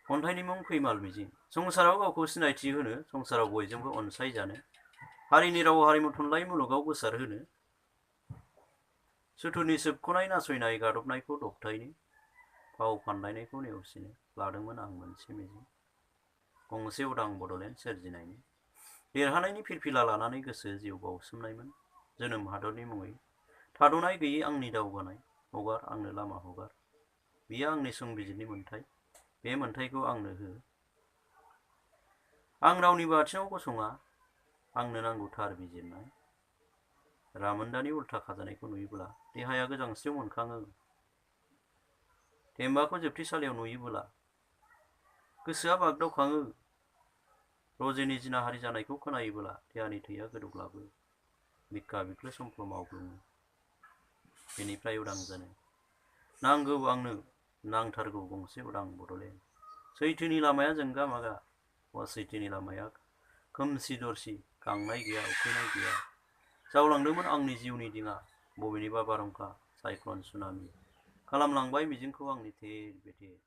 खन्थाइनि मुं फैमाल मिजिं। संसाराव गावखौ सिनायथि होनो, संसाराव बयजोंबो अनसायजानो, हारिनि राव हारिमु थुनलाइ मुलुगाव गोसारहोनो, सुथुरनि सोबख'नाय नासयनाय गादबनायखौ दबथायनो, फाव फान्दायनायखौ नेवसिनो लादोंमोन आं मोनसे मिजिं। गंसे उदां बड'लेण्ड सोरजिनायनि देरहानायनि फिरफिला लानानै गोसो जिउ बाउसोमनायमोन जोनोम हादरनि मुङै। थाद'नाय गैयै आंनि दावगानाय, हगार आंनो लामा हगार। बियो आंनि संबिजिरनि मोन्थाय, बे मोन्थायखौ आंनो हो। आं रावनिबो आथिङाव गसङा, आंनो नांगौ थार बिजिरनाय। रामोन्दानि उल्था खाजानायखौ नुयोब्ला देहाया गोजांस्रियाव मोनखाङो। थेम्बाखौ जोबथेसालियाव नुयोबोला गोसोआ बागदावखाङो। रजेनि जिनाहारि जानायखौ खोनायोबोला देहानि थैया गोदौग्लाबो। बिखा बिख्लो समफ्ल मावग्लुङो। बेनिफ्राय उदां जानो नांगौ आंनो, नांथारगौ गंसे उदां बड'लेण्ड। सैथोनि लामाया जोंगा मागा, सैथोनि लामाया खोमसि दरसि, गांनाय गैया उखैनाय गैया। जावलांदोंमोन आंनि जिउनि दिङा, बबेनिबा बारहुंखा साइक्ल'न सुनामि खालामलांबाय मिजिंखौ आंनि थेर बेथेर।